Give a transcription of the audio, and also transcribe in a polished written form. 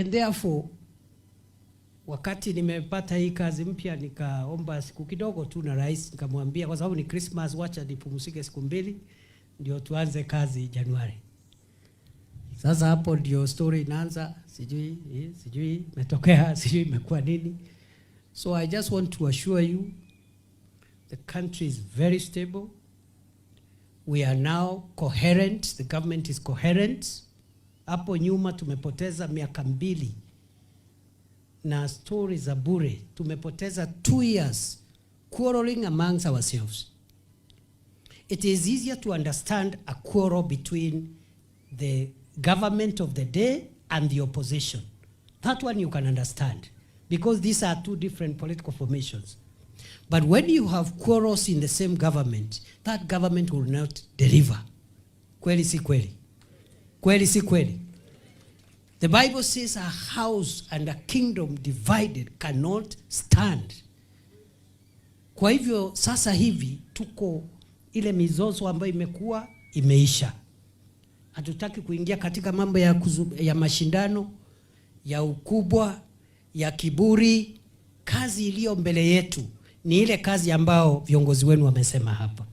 And therefore, wakati nimepata hii kazi mpya, nikaomba siku kidogo tu na rais, nikamwambia kwa sababu ni Christmas, wacha nipumzike siku 2 ndio tuanze kazi Januari. Sasa hapo ndio story inaanza, sijui sijui imetokea, sijui imekuwa nini. So I just want to assure you the country is very stable. We are now coherent, the government is coherent. Hapo nyuma tumepoteza miaka 2 na stori za bure. Tumepoteza 2 years quarreling amongst ourselves. It is easier to understand a quarrel between the government of the day and the opposition. That one you can understand because these are two different political formations. But when you have quarrels in the same government, that government will not deliver. Kweli si kweli? Kweli si kweli? The Bible says a house and a kingdom divided cannot stand. Kwa hivyo sasa hivi tuko ile mizozo ambayo imekuwa imeisha. Hatutaki kuingia katika mambo ya mashindano ya ukubwa, ya kiburi. Kazi iliyo mbele yetu ni ile kazi ambayo viongozi wenu wamesema hapa.